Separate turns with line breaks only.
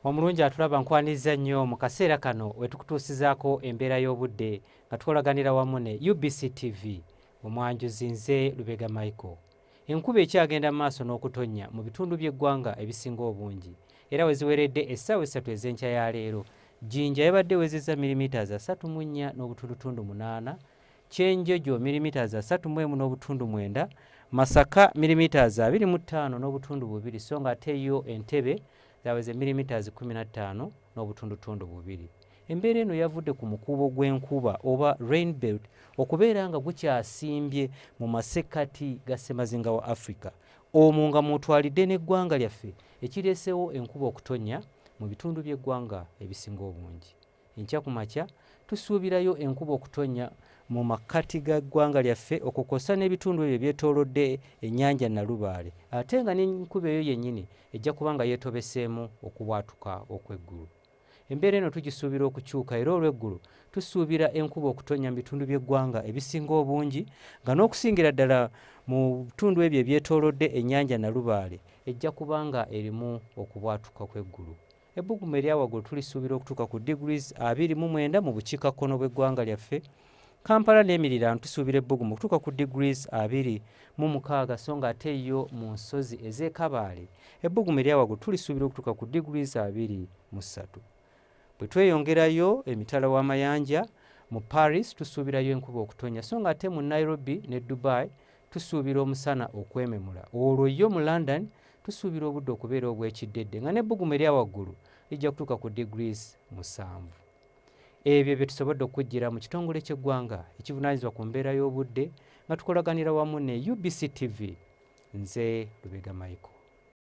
Omulungi atulaba, nkwaniriza nnyo mu kaseera kano we tukutuusizaako embeera y'obudde nga tukolaganira wamu ne UBC TV. Omwanjuzi nze Lubega Michael. Enkuba ekyagenda mu maaso n'okutonnya mu bitundu by'eggwanga ebisinga obungi, era we ziweredde essaawa 3 ez'enkya ya leero, Jinja yabadde ewezezza millimetres 34.8, Kyenjojo millimetres 31.9, Masaka millimetres 25.2, so nga ate yo Entebbe zaweze millimetres 15.2. Embeera eno yavudde ku mukuubo gw'enkuba oba rain belt okubeera nga gukyasimbye mu masekkati ga ssemazinga wa Africa, omwo nga mw'otwalidde n'eggwanga lyaffe, ekireeseewo enkuba okutonnya mu bitundu by'eggwanga ebisinga obungi. Enkya ku makya tusuubirayo enkuba okutonnya mu makkati ga ggwanga lyaffe, okwo kw'ossa n'ebitundu ebyo ebyetoolodde ennyanja Nalubaale, ate nga n'enkuba eyo yennyini ejja kuba nga yeetobeseemu okubwatuka okw'eggulu. Embeera eno tugisuubira okukyuka, era olw'eggulo tusuubira enkuba okutonnya mu bitundu by'eggwanga ebisinga obungi, nga n'okusingira ddala mu bitundu ebyo ebyetoolodde ennyanja Nalubaale ejja kuba nga erimu okubwatuka kw'eggulu. Ebbugumu erya waggulu tulisuubira okutuuka ku degrees 29 mu bukiikakkono bw'eggwanga lyaffe. Kampala n'emiriraano tusuubira ebbugumu okutuuka ku degrees 26, so nga ate yo mu nsozi ez'e Kabaale ebbugumu erya waggulu tulisuubira okutuuka ku degrees 23. Bwe tweyongerayo emitala w'amayanja mu Paris tusuubirayo enkuba okutonnya, so nga ate mu Nairobi ne Dubai tusuubira omusana okwememula. Olwo yo mu London tusuubira obudde okubeera obw'ekiddedde, nga n'ebbugumu erya waggulu lijja kutuuka ku degrees 7. Ebyo bye tusobodde okukuggyira mu kitongole ky'eggwanga ekivunaanyizibwa ku mbeera y'obudde nga tukolaganira wamu ne UBC TV. Nze Lubega Michael.